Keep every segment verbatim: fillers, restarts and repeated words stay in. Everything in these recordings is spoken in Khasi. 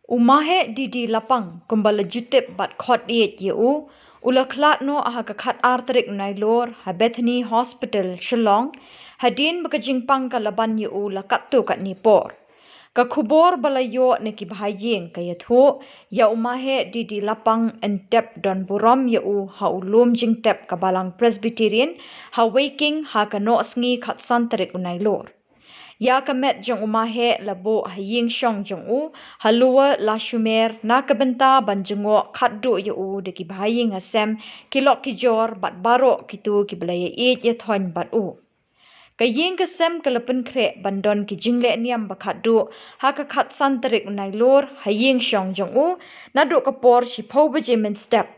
U Maheh D D Lapang, kumba la ju tip bad khot ïeit ïa u, u la khlad noh ha ka khatar tarik u Nailur ha Bethany Hospital, Shillong, hadien ba ka jingpang ka la ban ïa u la katto katne por. Ka khubor ba la ïoh na ki bahaïing ka ïathuh ïa u Maheh D D Lapang yn tep don burom ïa u ha u lum jingtep ka Balang Presbyterian ha Weiking ha ka Nohsngi khatsan tarik u Nailur. Ïa ka met jong u Maheh la buh ha ïing shong jong u ha Lower Lashumer na ka bynta ban jngoh khatduh ïa u da ki bahaïing hasem, ki lok ki jor bad baroh kito kiba la ïaieit ïathoiñ bad u. Ka ïing ka sem ka la pynkhreh ban don ki jingleh niam ba khatduh ha ka khatsan tarik u Nailur ha ïing shong jong u naduh ka por shiphew baje mynstep.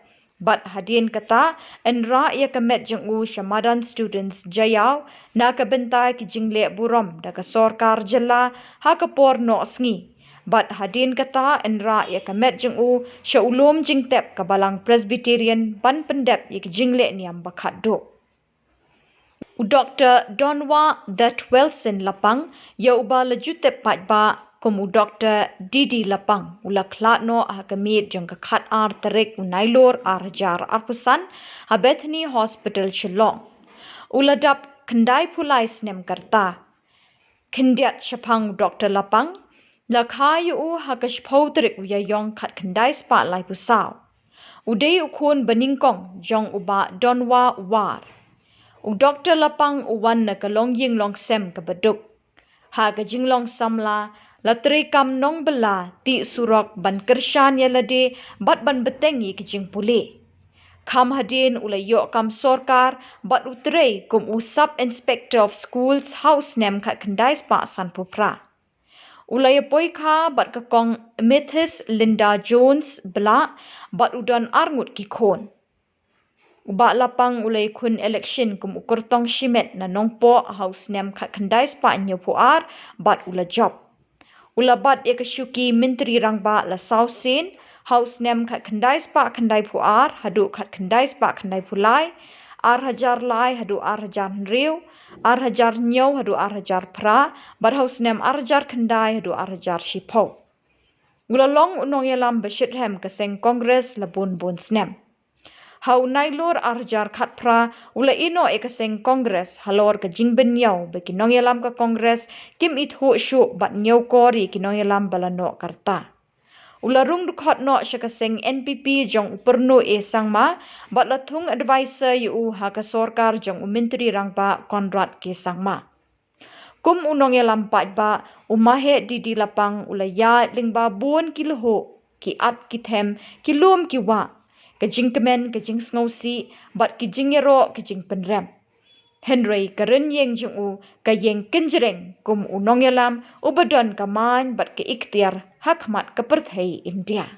Bad hadien kata, yn rah ïa ka met jong u sha madan Students Jaïaw na ka bynta ki jingleh burom da ka sorkar jylla ha ka por Nohsngi. Bad hadien kata, yn rah ïa ka met jong u sha u lum jingtep ka Balang Presbyterian ban pyndep ïa ki jingleh niam ba khatduh. U Doktor Donwa That Wilson Lapang, ïa uba la ju tip paidbah kum u Doktor D D Lapang, u la khlad noh ha ka miet jong ka khatar tarik u Nailur ar hajar arphew san ha Bethany Hospital, Shillong. U la dap khyndaiphew lai snem ka rta. Khyndiat shaphang u Doktor Lapang, la kha ïa u ha ka shiphew tarik u Ïaïong khatkhyndai spah laiphew saw. U dei u khun banyngkong jong u Bah Donwa War. U Doktor Lapang u wan na ka longïing longsem kaba duk. Ha ka jinglong samla, la treikam nongbylla tih surok ban kyrshan ïa lade bad ban bteng ïa ki jingpule. Kham hadien u la ïoh kam sorkar bad u trei kum u Sub Inspector of Schools ha u snem khatkhyndai spah sanphew phra. U la ïa poi kha bad ka Kong Mithis Linda Jones Blah bad u don arngut ki khun. U Bah Lapang u la ïakhun election kum u kyrtong shimet na Nongpoh ha u snem khatkhyndai spah hynñiewphew ar bad u la jop. U la bat ïa ka shuki Myntri Rangbah la saw sien ha u snem khatkhyndai spah khyndaiphew ar haduh khatkhyndai spah khyndaiphew lai, ar hajar lai haduh ar hajar hynriew, ar hajar hynñiew haduh ar hajar phra, bad ha u snem ar hajar khyndai haduh ar hajar shiphew. U la long u nongïalam ba shitrhem ka seng Congress la bun bun snem. Ha u Nailur ar hajar khatphra, u la ïehnoh ïa ka seng Congress halor ka jingbynñiaw ba ki nongïalam ka Congress kim ithuh shuh bad ñiewkor ïa ki nongïalam ba la noh ka rta. U la rung dkhot noh sha ka seng N P P jong u Pyrnuh A Sangma bad la thung advisor ïa u ha ka sorkar jong u Myntri Rangbah Conrad K Sangma. Kum u nongïalam paidbah, u Maheh D D Lapang u la ïaid lyngba bun ki lhuh, ki at ki them, ki lum ki wah, ka jingkmen ka jingsngewsih bad ki jingïaroh ki jingpynrem. Hynrei ka rynïeng jong u ka ïeng kynjreng kum u nongïalam uba don ka main bad ka iktiar ha khmat ka pyrthei India.